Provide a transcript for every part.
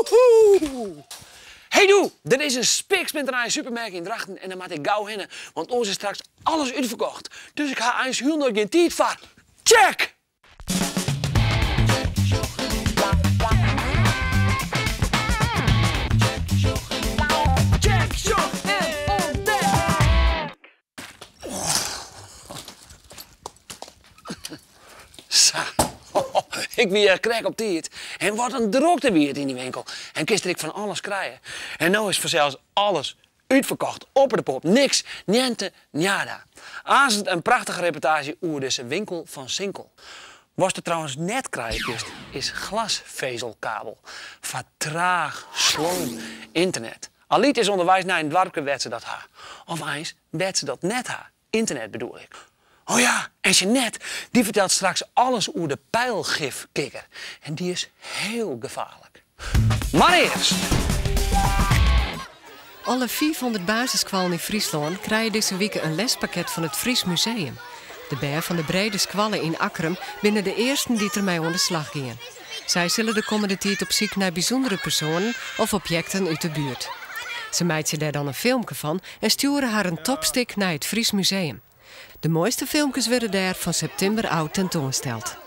Hoehoe! Hey doe, der is in spiksplinter supermerk yn Drachten en dêr moat ik gau hinne, want oars is straks alles útferkocht. Dus ik ha eins hielendal gjin tiid foar. Check! Check, sjoch en ûntdek! Sa, ik wie echt krekt op tiid. En wat in drokte wie it yn dy winkel. En kinst der ek fan alles krije. En no is fansels alles útferkocht, op de pop, niks, niente, nada. Aansens in prachtige reportaazje oer dizze winkel fan Sinkel. Watst der trouwens net krije kinst is glasvezelkabel foar traach, sloom ynternet. Alyt is ûnderweis nei in doarpke wêr't se dat ha. Of eins wêr't se dat net ha, ynternet bedoel ik. Oh ja, en Jeanette, dy fertelt straks alles oer de pijlgifkikker. En dy is hiel gefaarlik. Mar earst. Alle 500 basisskoallen yn Fryslân krije dizze wike in lespakket fan it Fries Museum. De bern fan de brede skoalle yn Akkrum binne de earsten dy't dermei oan de slach gean. Sy sille de kommende tiid op syk nei bysûndere persoanen of objekten út de buert. Se meitsje dêr dan in filmke fan en stjoere harren topstik nei it Fries Museum. De moaiste filmkes wurde dêr fan septimber ôf tentoansteld.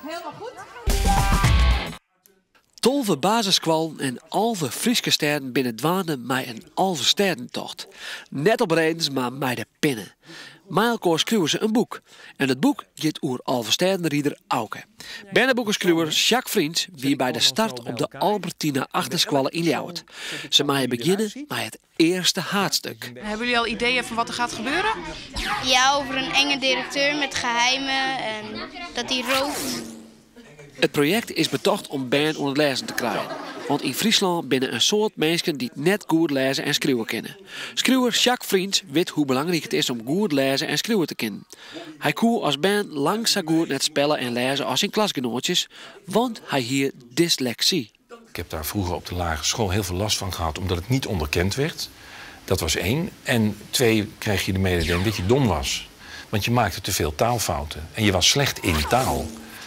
12 basisskoallen en 11 Fryske stêden binne dwaande mei in Alvestêdentocht. Net op redens, mar mei de pinne. Mei elkoar skriuwe se in boek. En dat boek giet oer Alvestêdenrider Auke. Berneboekeskriuwer Jacques Vriends wie by de start op de Albertina Achterskoalle yn Ljouwert. Se meie begjinne mei it earste haadstik. Hebben jullie al ideeën van wat er gaat gebeuren? Ja, over een enge directeur met geheimen en dat hij rookt. It projekt is betocht om bern oan it lêzen te krijen. Want yn Fryslân binne in soad minsken dy't net goed lêze en skriuwe kinne. Skriuwer Jacques Vriends wit hoe belangryk it is om goed lêze en skriuwe te kinnen. Hy koe as bern lang sa goed net spelle en lêze as syn klasgenoatsjes, want hy hie dysleksy. Ik heb daar vroeger op de lagere school heel veel last van gehad, omdat het niet onderkend werd. Dat was één. En twee, kreeg je de mededeling dat je dom was. Want je maakte te veel taalfouten. En je was slecht in taal.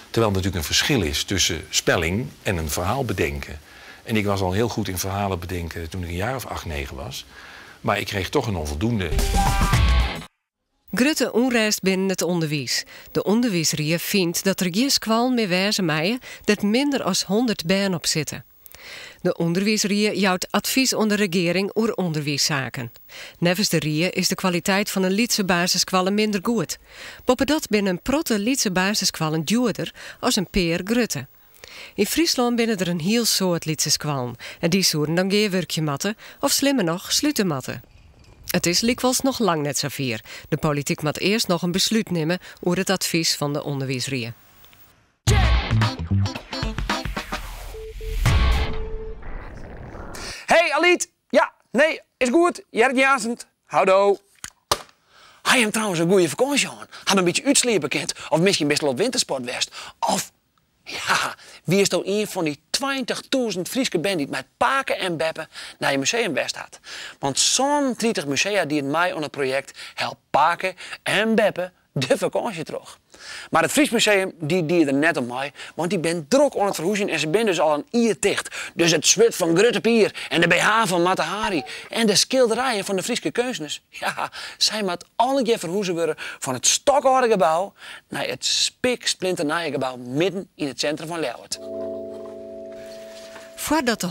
Terwijl er natuurlijk een verschil is tussen spelling en een verhaal bedenken. En ik was al heel goed in verhalen bedenken toen ik een jaar of 8, 9 was. Maar ik kreeg toch een onvoldoende. Grutte ûnrêst binnen it ûnderwiis. De ûnderwiisrie fynt dat der gjin skoallen mear wêze meie dêr't minder as 100 bern op sitte. De ûnderwiisrie jout advys oan de regearing oer ûnderwiissaken. Neffens de rie is de kwaliteit fan in lytse basisskoalle minder goed. Boppedat binne in protte lytse basisskoallen djoerder as in pear grutte. Yn Fryslân binne der in hiel soad lytse skoallen en dy soenen dan gearwurkje moatte of slimmer noch slute moatte. It is lykwols noch lang net safier. De polityk moat earst noch in beslút nimme oer it advys fan de ûnderwiisrie. Hey Alyt! Ja, nee, is goed. Hear ik dy aansens. Houdoe. Ha jim trouwens in goede fakânsje hân? Ha in bytsje útsliepe kind? Of miskien bist al op wintersport west? Of, ja, wiesto ien fan dy 20.000 Fryske bern dy't mei pake en beppe nei in museum west hat? Want 37 musea dienen mei oan it projekt Help Pake en Beppe de fakânsje troch. Mar it Frysk Museum dy die der net oan mei, want dy bin drok oan it ferhúzjen en se bin dus al in jier ticht. Dus it swurd fan Grutte Pier en de BH fan Mata Hari en de skilderijen fan de Fryske keunstners, ja, sy moat allegear ferhûze wurde fan it stokâlde gebou nei it spiksplinternije gebou midden yn it sintrum fan Ljouwert. Foardat de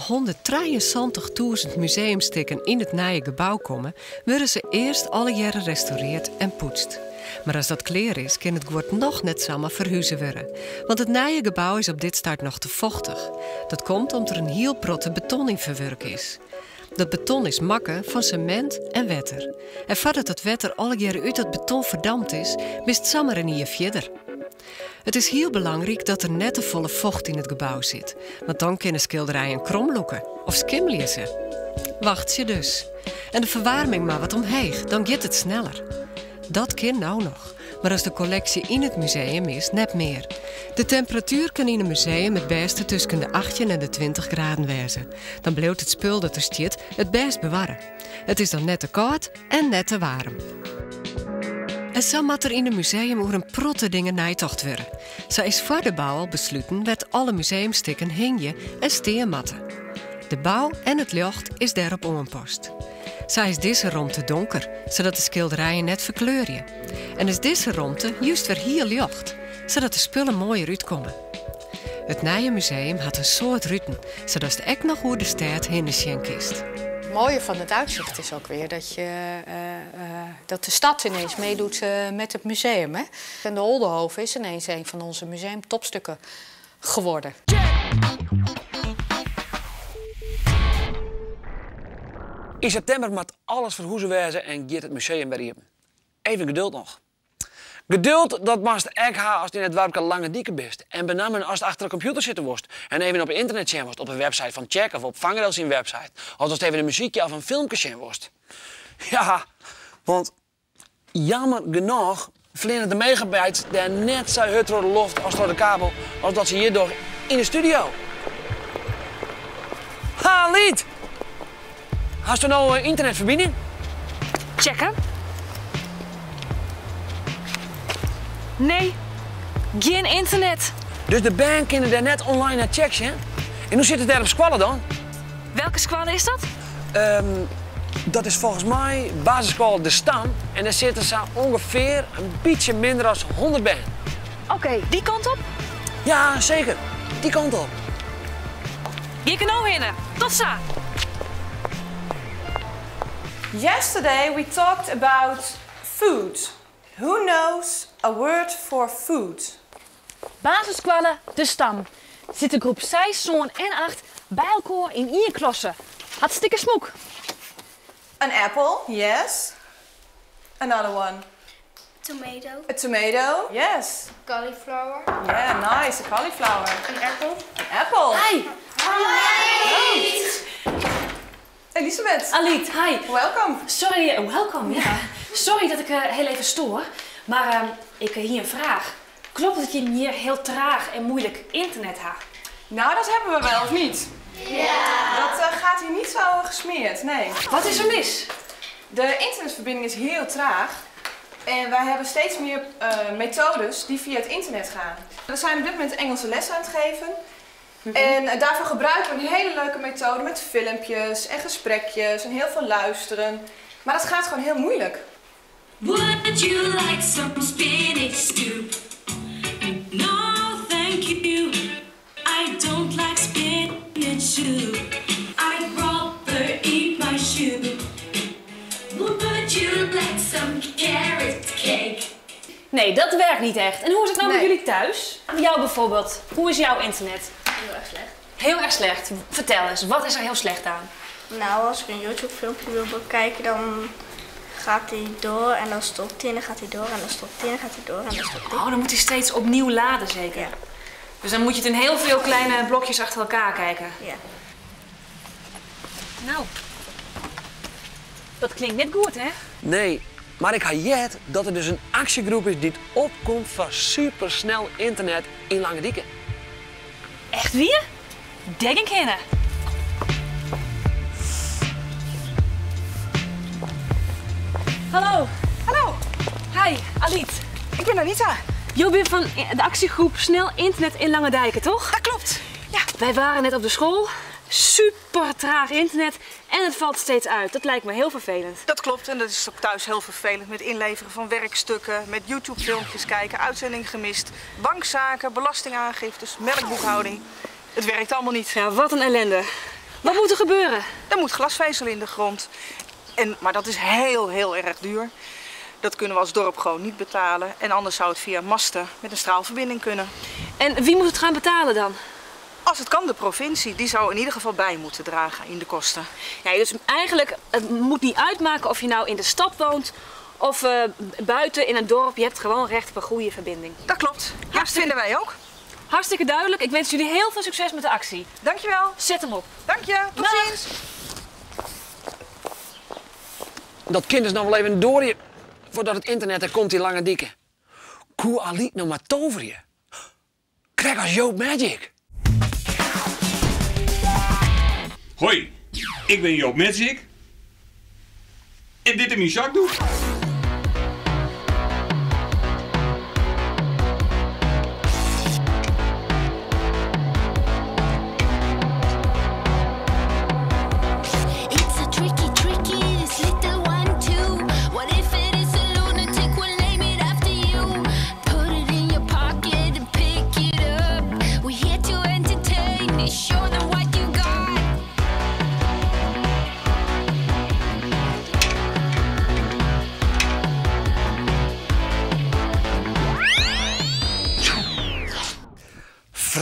173.000 museumstikken yn it nije gebou komme, wurde se earst allegearre restaureard en poetst. Mar as dat klear is, kin it guod noch net samar ferhuze wurde. Want it nije gebou is op dit stuit noch te fochtich. Dat komt om't der in hiel protte beton yn ferwurke is. Dat beton is makke fan semint en wetter. En foardat dat wetter allegearre út dat beton ferdampt is, bist samar in jier fierder. It is hiel belangryk dat der net te folle focht yn it gebou sit, want dan kinne skilderijen kromlûke of skimmelje se. Wachtsje dus. En de ferwaarming mar wat omheech, dan giet it sneller. Dat kin no noch, mar as de kolleksje yn it museum is, net mear. De temperatuer kin yn in museum it bêste tusken de 18 en de 20 graden wêze. Dan bliuwt it spul dat der stiet it bêst bewarre. It is dan net te kâld en net te waarm. En sa moat der yn in museum oer in protte dingen neitocht wurde. Sa is foar de bou al besluten wêr't alle museumstikken hingje en stean moatte. De bou en it ljocht is dêrop oanpast. Sa is dizze romte donker, sadat de skilderijen net ferkleurje. En is dizze romte just wer hiel ljocht, sadat de spullen moaier útkomme. It nije museum hat in soad ruten, sadatst ek noch oer de stêd hinne sjen kinst. Het mooie van het uitzicht is ook weer dat, je, dat de stad ineens meedoet met het museum. Hè? En de Oldehove is ineens een van onze museumtopstukken geworden. Yn septimber moat alles ferhûze wêze en giet it museum wer iepen. Even geduld noch. Geduld, dat moatst ek ha ast yn it doarpke Langedike bist. En benammen ast achter de kompjûter sitte wolst en even op ynternet sjen wolst, op 'e website fan Tsjek of op Vangrail syn website. Of ast even in muzykje of in filmke sjen wolst. Ja, want jammer genôch fleane de megabytes dêr net sa hurd troch de loft as troch de kabel as dat se hjir dogge yn de studio. Ha, Liet! Hasto no ynternetferbining? Checken. Nee, gjin ynternet. Dus de bern kinne dêr net online nei Tsjek sjen? En hoe sit it dêr op skoalle dan? Welke skoalle is dat? Dat is folgens my basisskoalle De Stam en dêr sitte sa ûngefear in bytsje minder as 100 bern. Oké, dy kant op? Ja, seker. Dy kant op. Gean ik no hinne. Tot sa! Yesterday we talked about food. Who knows a word for food? Basisskoalle De Stam sitte groep seis, sân en acht by elkoar yn ien klasse. Hartstikke smûk. An apple, yes. Another one. Tomato. A tomato, yes. Cauliflower. Yeah, nice, a cauliflower. An apple. An apple. Hi. Hi. Elisabeth. Aliet, hi. Welkom. Sorry, welkom, ja. Sorry dat ik heel even stoor, mar ik hie in fraach. Klopt dat jim hjir hiel traach en muoilik ynternet ha? Nou, dat hebben we wel, of niet? Ja. Dat gaat hier niet zo gesmeerd, nee. Wat is er mis? De internetverbinding is heel traag. En wij hebben steeds meer methodes die via het internet gaan. We zijn op dit moment Engelse les aan het geven. En daarvoor gebruiken we een hele leuke methode met filmpjes en gesprekjes en heel veel luisteren. Maar dat gaat gewoon heel moeilijk. Would you like some spinach stew? No, thank you. I don't like spinach soup. I'd rather eat my shoe. Would you like some carrot cake? Nee, dat werkt niet echt. En hoe is het nou met Nee. jullie thuis? Jou bijvoorbeeld. Hoe is jouw internet? Heel erg slecht. Heel erg slecht. Vertel eens, wat is er heel slecht aan? Nou, als ik een YouTube filmpje wil bekijken, dan gaat hij door en dan stopt hij en dan gaat hij door en dan stopt hij en dan gaat hij door en dan stopt hij. Oh, dan moet hij steeds opnieuw laden zeker? Ja. Dus dan moet je het in heel veel kleine blokjes achter elkaar kijken? Ja. Nou, dat klinkt net goed, hè? Nee, maar ik ha heard dat der dus in aksjegroep is dy't opkomt foar supersnel ynternet yn Langedike. Echt wier? Dêr gean ik hinne. Hallo. Hallo. Hi, Aliet. Ik ben Anita. Jullie bent van de actiegroep Snel Internet in Langedijken, toch? Dat klopt. Ja. Wij waren net op de school. Super traag internet en het valt steeds uit. Dat lijkt me heel vervelend. Dat klopt en dat is ook thuis heel vervelend met inleveren van werkstukken, met YouTube-filmpjes kijken, uitzending gemist, bankzaken, belastingaangiftes, melkboekhouding. Het werkt allemaal niet. Ja, wat een ellende. Wat moet er gebeuren? Er moet glasvezel in de grond. Maar dat is heel, heel erg duur. Dat kunnen we als dorp gewoon niet betalen. En anders zou het via masten met een straalverbinding kunnen. En wie moet het gaan betalen dan? Als het kan, de provincie. Die zou in ieder geval bij moeten dragen in de kosten. Ja, dus eigenlijk, het moet niet uitmaken of je nou in de stad woont of buiten in een dorp. Je hebt gewoon recht op een goede verbinding. Dat klopt. Ja, dat vinden wij ook. Hartstikke duidelijk. Ik wens jullie heel veel succes met de actie. Dankjewel. Zet hem op. Dank je. Tot Dag. ziens. Dat kind is nog wel even door je voordat het internet er komt in Langedike. Koe Aliet nou maar tover je. Krijg als Joop Magic. Hoi, ik ben Joop Magic. En dit is mijn zakdoek.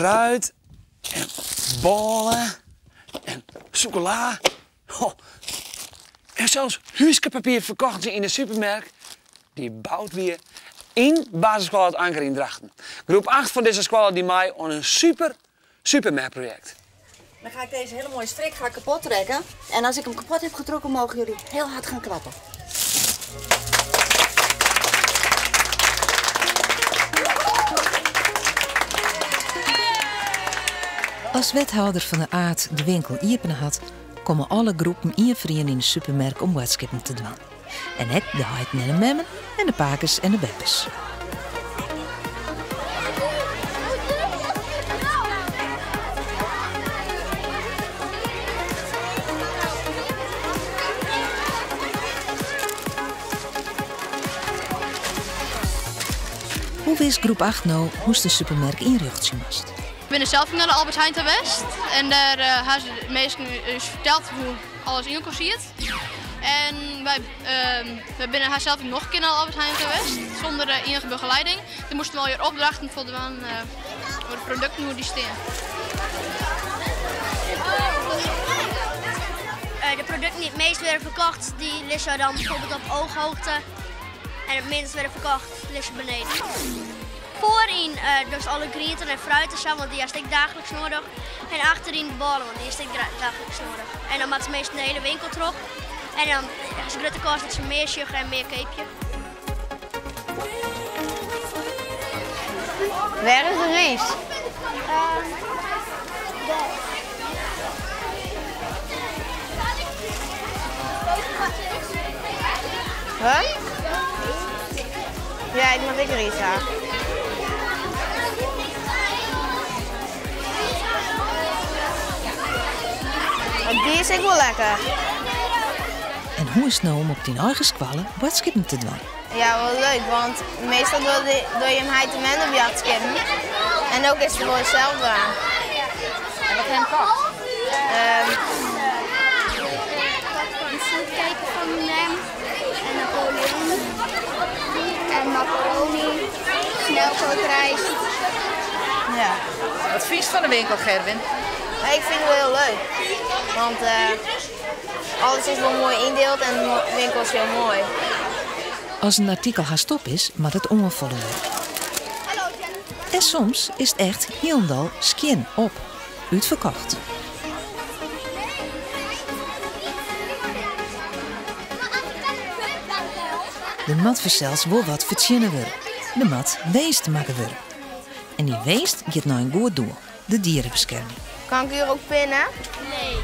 Fruit en bôle en sûkela. En sels húskepapier ferkochten se yn de supermerk dy't boud wie yn basisskoalle Het Anker yn Drachten. Groep 8 fan dizze skoalle die mei oan in super supermerkprojekt. Dan ga ik deze hele mooie strik ga ik kapot trekken. En als ik hem kapot heb getrokken, mogen jullie heel hard gaan klappen. As wethâlder Van der Aart de winkel iepene hat, komme alle groepen ien foar ien yn de supermerk om boadskippen te dwaan. En ek de heiten en de memmen en de pakes en de beppes. Hoe wist groep 8 no hoe'tst de supermerk ynrjochtsje moatst? Ik bin sels nei de Albert Heijn ta west en dêr uh, ha se de minsken ús ferteld hoe't alles yn elkoar siet. En wy, uh, wy binne har sels noch in kear nei de Albert Heijn ta west, sûnder ienige begelieding. Doe moasten we allegear opdrachten foldwaan uh, oer de produkten hoe't dy stean. De produkten dy't it meast wurde ferkocht, dy lizze dan bijvoorbeeld op ooghoogte. En it minst wurde ferkocht, lizze beneden. Foaryn dus alle grienten en fruit en sa, want dy hast ek daagliks nedich. En achteryn de bôle, want dy is ek daagliks nedich. En dan moatte se meastal de hiele winkel troch. En dan is de grutte kâns dat se mear sjogge en mear keapje. Wêr is de rys? Wat? Ja, ik moat ek rys ha. Want dy is ek wol lekker. En hoe is it no om op dyn eigen skoalle boadskippen te dwaan? Ja, wol leuk, want meastal dogge jim heit en mem de boadskippen. En no kinst it wol sels dwaan. En wat ha jim kocht? Een zoetcake fan mem en Napoleon en macaroni, snelkookrijst. Ja. Wat fynst fan de winkel, Gerwin? Ik fyn it wol hiel leuk, want alles is wol moai yndield en de winkel is hiel moai. As in artikel hast op is, moat it oanfolle wurde. En soms is it echt hielendal skjin op, útferkocht. Der moat fansels wol wat fertsjinne wurde. Der moat winst makke wurde. En dy winst giet nei in goed doel, de dierebeskerming. Kan ik hier ook pinnen? Nee.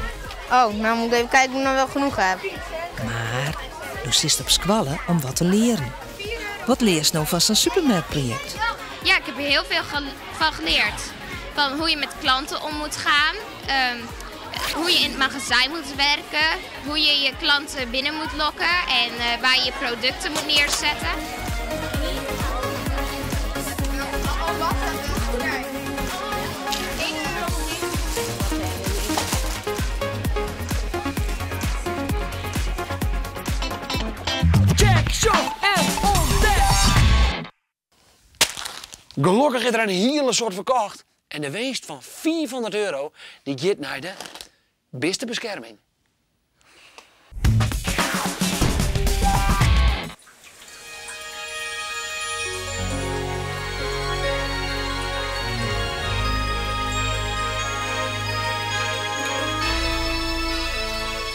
Oh, nou moet ik even kijken of ik nog wel genoeg heb. Mar do sitst op skoalle om wat te learen. Wat learst no fan sa'n supermerkprojekt? Ja, ik heb er heel veel van geleerd. Van hoe je met klanten om moet gaan, hoe je in het magazijn moet werken, hoe je je klanten binnen moet lokken en waar je je producten moet neerzetten. Check, sjoch en ûntdek! Gelokkich is der in hiele soad ferkocht en de winst fan 500 euro dy giet nei de bistebeskerming.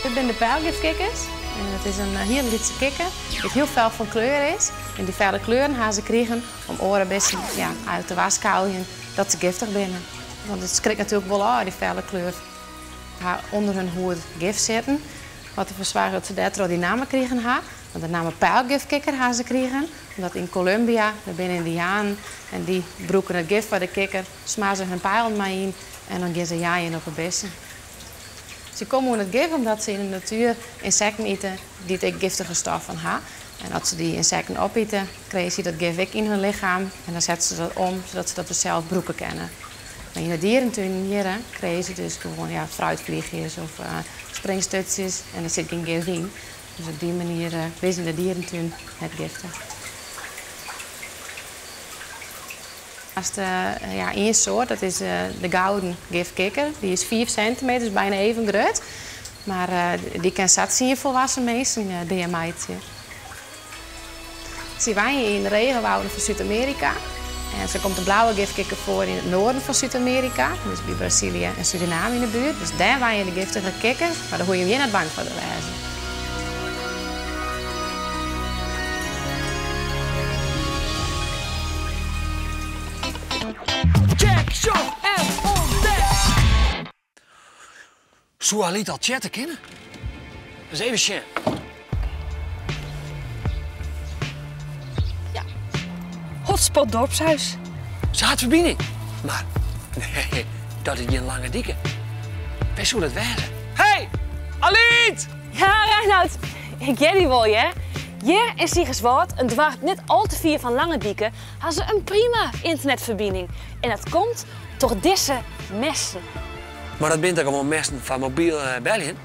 Dit binne de pijlgifkikkers. En it is in hiele lytse kikker dy't hiel fel fan kleur is. En dy felle kleuren ha se krigen om oare bisten ja, eigentlik te warskôgjen dat se giftich binne. Want it skrikt natuerlik wol ôf, dy felle kleur. Ha ûnder hun hûd gif sitten, wat derfoar soarget dat se dêrtroch dy namme krigen ha. Want de namme pijlgifkikker ha se krigen, omdat yn Kolumbia, der binne Yndianen en dy brûke it gif foar de kikker, smarre se hun pijlen mei yn en dan gean se jeien op 'e bisten. Se komme oan it gif omdat se yn de natuer ynsekten ite dy't ek giftige stoffen ha. En as se dy ynsekten opite, krije sy dat gif ek yn hun lichem en dan sette se dat om sadat se dat dus sels brûke kinne. Mar yn de dierentunen hjir krije se dus gewoan ja, fruitvliegjes of springsturtsjes en der sit gjin gif yn. Dus op dy manier binne se yn de dierentún net giftich. Hast ja, ien soart, dat is de gouden gifkikker. Dy is 5 sintimeter, dus byna even grut. Mar dy kin sa 10 folwoeksen minsken deameitsje. Sy wenje yn de regenwâlden fan Súd-Amearika. En sa komt de blauwe gifkikker foar yn it noarden fan Súd-Amearika, dus by Brazilië en Suriname yn de buert. Dus dêr wenje de giftige kikkers, mar dêr hoege je hjir net bang foar te wêzen. Check, sjoch en ûntdek! Soe Alyt al chatte kinne? Ris even sjen. Ja. Hotspot Dorpshuis. Se hat ferbining. Mar nee, dat is gjin Langedike. Wêr soe dat wêze? Hey, Alyt! Ja, Reinoud, ik hear dy wol, hear. Hjir yn Sigerswâld, in doarp net al te fier fan Langedike, ha se in prima ynternetferbining. En dat komt troch dizze mesten. Mar dat binne toch gewoan mesten foar mobyl beljen?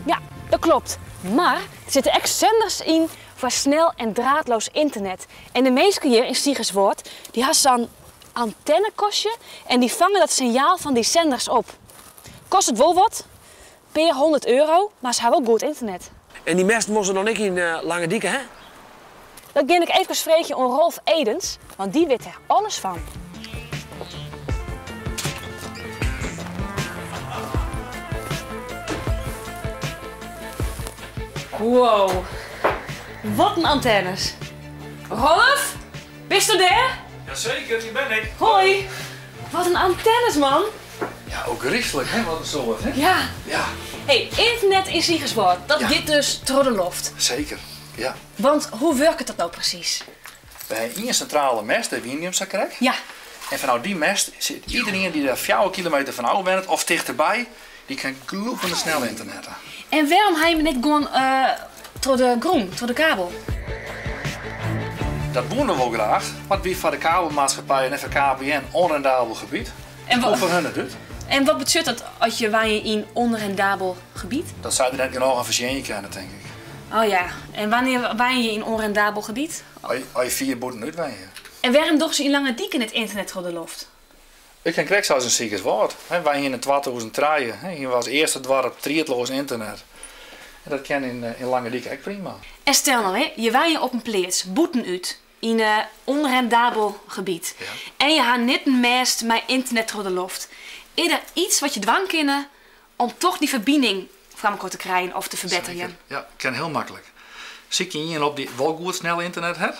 Ja, dat klopt. Mar der sitte ek senders yn foar snel en draadloos ynternet. En de minsken hjir yn Sigerswâld, dy ha sa'n antennekastje en dy fange dat sinjaal fan dy senders op. Kostet wol wat, pear hûndert euro, mar se ha wol goed ynternet. En dy mesten wolle se dan ek yn Langedike ha? Dat gean ik eefkes freegjen oan Rolf Edens, want dy wit der alles fan. Wow, wat in antennes. Rolf, bisto dêr? Jazeker, hjir bin ik. Hoi. Wat in antennes, man. Ja, ôfgryslik, hè, wat in soad, hè? Ja. Ja. Hey, ynternet yn Sigerswâld, dat giet dus troch de loft. Seker, ja. Want hoe wurket dat no presys? Wy ha ien sintrale mêst, dêr wiene jim sakrekt. Ja. En fanôf dy mêst sit iderien dy't dêr 4 kilometer fan ôf wennet of tichterby, dy kin glûpende snel ynternette. En wêrom ha jim net gewoan troch de grûn, troch de kabel? Dat woene we wol graach, mar it wie foar de kabelmaatskippij en foar KPN ûnrendabel gebiet. En Hoe foar hun it út? En wat betsjut dat as je wenje yn ûnrendabel gebiet? Dat sy der net genôch oan fertsjinje kinne, tink ik. Oh ja, en wannear wenje je yn ûnrendabel gebiet? As je fier bûtenút wenje. En wêrom dogge se yn Langedike net ynternet troch de loft? It kin krekt sa as yn Sigerswâld. Wy hiene yn 2003, hiene we as earste doarp triedloas ynternet. En dat kin yn Langedike ek prima. En stel no, je wenje op in pleats bûtenút yn in ûnrendabel gebiet en je ha net in mêst mei ynternet troch de loft. Is der iets wat je dwaan kinne om toch dy ferbining foar mekoar te krijen of te ferbetterjen? Seker, ja, kin hiel maklik. Sykje ien op dy't wol goed snel ynternet hat.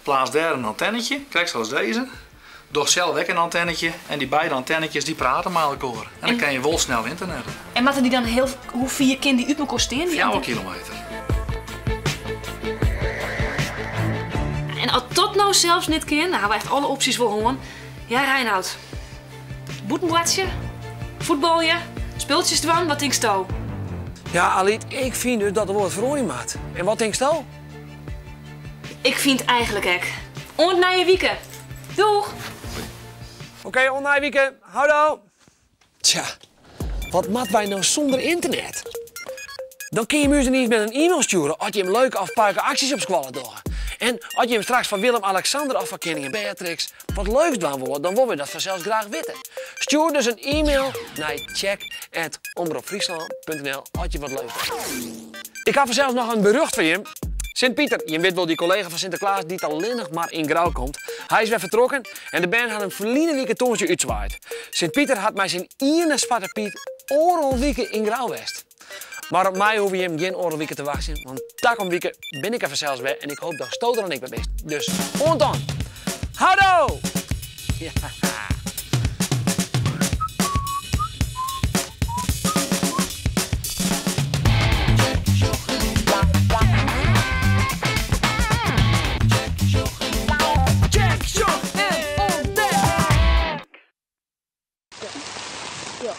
Pleats dêr in antennetje, krekt sa as dizze. Doch sels ek in antennetje en dy beide antennetjes dy prate mei elkoar. En dan kin je wol snel ynternette. En moatte dy dan hiel, hoe fier kin dy út mekoar stean? dy 4 anten- kilometer. En as dat no sels net kin, dan ha we echt alle opsjes wol hân. Ja, Reinoud. Bûten boartsje, fuotbalje, spultsjes dwaan, wat tinksto? Ja, Alyt, ik fyn dus dat der wol wat feroarje moat. En wat tinksto? Ik fyn it eigenlik ek. Oant nije wike. Doeg! Oké, oant nije wike. Houdoe! Tsja, wat moatte wy no sûnder ynternet? Dan kinne jim ús yniens met in e-mail stjoere as jim leuke of puike aksjes op skoalle dogge. En as jim straks foar Willem-Alexander of foar keninginne Beatrix wat leuks dwaan wolle, dan wolle wy dat fansels graach witte. Stjoer dus in e-mail nei check@omropfryslân.nl as je wat leuks dogge. Ik ha fansels noch in berjocht foar jim. Sint Piter, jim witte wol dy kollega fan Sinteklaas dy't allinnich mar yn Grou komt. Hy is wer fertrokken en de bern ha him ferline wike tongersdei útswaaid. Sint Piter hat mei syn iene Swarte Pyt oardel wike yn Grou west. Mar op my hoege jim gjin oardel wike te wachtsjen, want takom wike bin ik der fansels wer en ik hoop datsto der dan ek by bist. Dus oant dan. Houdoe! Ja. Check, sjoch en ûntdek! Ja.